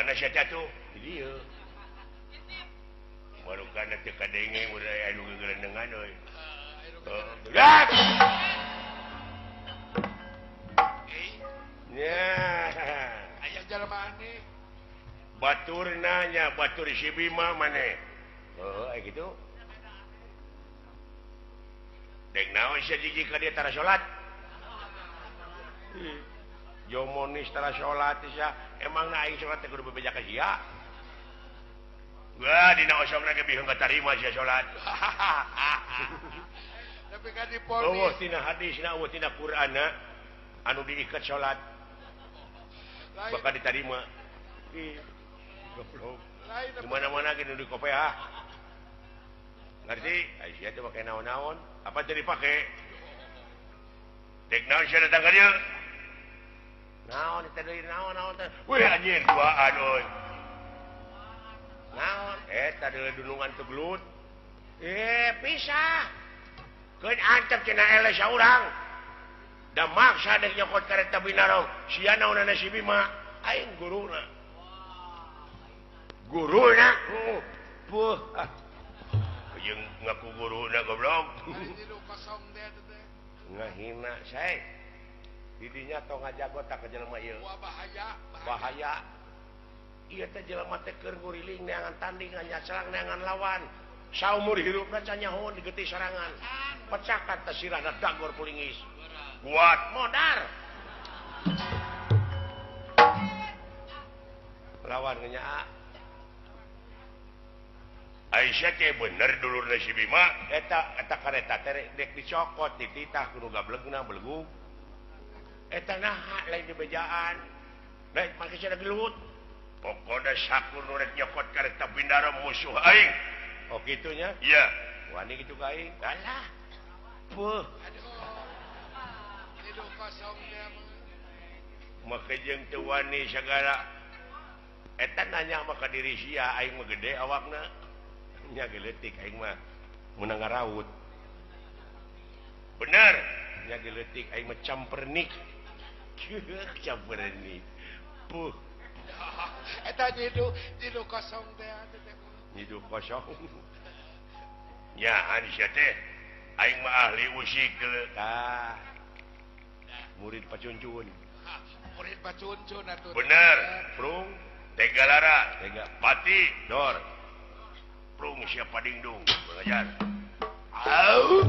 Mana sia teh atuh? Di dieu. Marukana teu kadenge mun aya anu gegelendengan euy. Gerak. Nya. Aya jalma aneh. Batur nanya, batur si Bima maneh. Heuh, aya kitu. Dek naon sia jiji ka dieu tara salat? Jomonis tara salat sia, emangna aing salat teh kudu bebeja ka sia? Wah, dina osongna ge bihung katarima sia salat. Tapi kan diponis. Eueuh tina hadisna, eueuh tina Qur'anna anu diikat salat. Bakal diterima. Ih, goblok. Di mana-mana ge nu dikopeah. Ngerti? Ai sia teh make naon-naon. Apa teh dipake? Dek naon sia datang ka dieu? Naon teh deui naon-naon teh. Wih anjir duaan euy. Naon? Eta deui dunungan teu gelut. Eh, pisah. Keun antep cenah eleh saurang. Da maksa dek nyokot kareta Binarong. Sia naonana si Bima? Aing guruna. Guruna? Puh. Ah. Jeung ngaku guruna goblok. Ngahina sae. Didinya tong ngajago tak ka jelema ieu. Wah bahaya, bahaya. Ieu teh jelema teh keur nguriling neangan tanding, nyacelang neangan lawan. Saumur hirupna can nyaho digetih sorangan. Pecakan teh sirahna dagor pulingis. Kuat modar. Lawan ngenyaa. Aisyah teh bener dulurna si Bima eta eta kareta teh dek dicokot dititah kudu gablegna belegug. Eta naha lain dibejaan. Lain make sia gelut. Pokona sakur nu rek nyokot kareta Bindara musuh aing. Oh kitu nya? Iya. Wani kitu ka aing. Alah. Puh. Aduh. Hidup kosong teh mah. Make jeung teu wani sagala. Eta nanya mah ka diri sia aing mah gede awakna. Nya geuletik aing mah meunang ngaraut. Bener. Nya geuletik aing mah campernik. Campernik. Puh. Eta nyidu, nyidu kosong teh teh. Nyidu kosong. Nya sia teh aing mah ahli usik deuleu. Tah. Murid pacuncun. Murid pacuncun atuh. Bener, Prung, Tegalara, Tega Pati, Dor. Prung siapa dingdung, belajar. Au.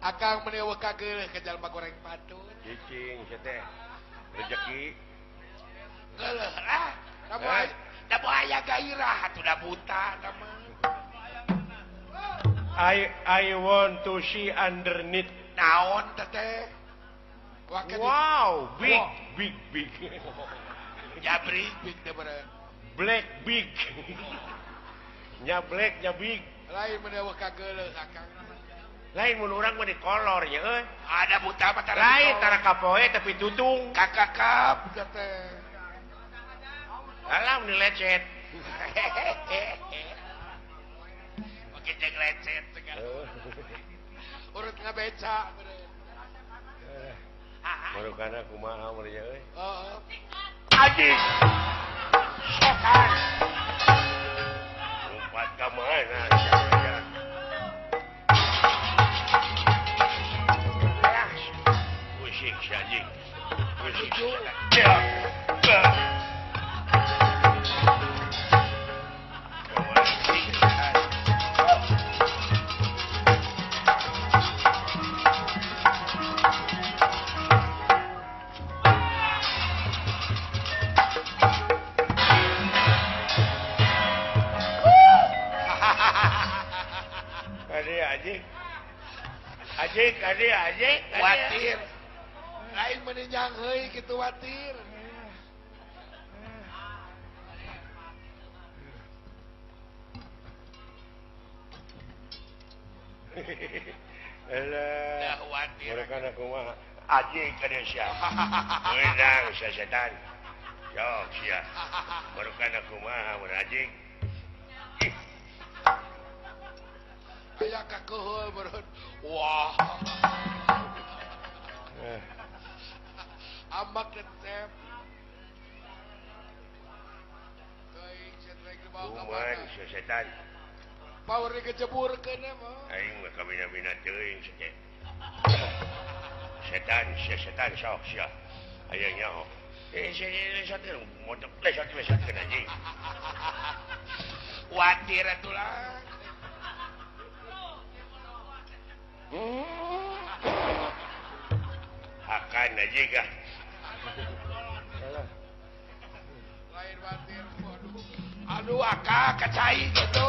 Akang menewa kageuleuh ka jalma goreng patut. Cicing sia teh. Rezeki. Geuleuh ah, da aya gairah atuh da buta da mah. I want to see underneath. Naon teh? Wow, big big big. Jabri big teh beureun. Black big. Nya black nya big. Lain menewa kageuleuh akang. Lain mun urang mah di kolor nya euy. Ada buta mah tara. Lain tara kapoe tapi tutung. Kakakap teh. Alah mun lecet. Oke jeung lecet segala. Urut ngabeca. Marukana kumaha mun nya euy. Heeh. Anjing. Setan. Lompat ka mana sia? Musik anjing. Musik. Anjing. Anjing, anjing, anjing. Watir. Lain meninjang heuy kitu watir. Alah, watir. Mereka kumaha? Anjing ka dieu sia. Meunang sia setan. Sok sia. Mereka kumaha mun anjing. Aya kakeheul beureun. Wah. Ambak resep. Teuing setrek dibawa ka mana? Setan. Power dikejeburkeun mah. Aing mah kabina-bina teuing sia. Setan, setan sok sia. Aya nyaho. Eh sia motor lesot-lesot anjing. Watir atuh lah. Akan aja kah? Lain watir, waduh. Aduh, akak kacai gitu.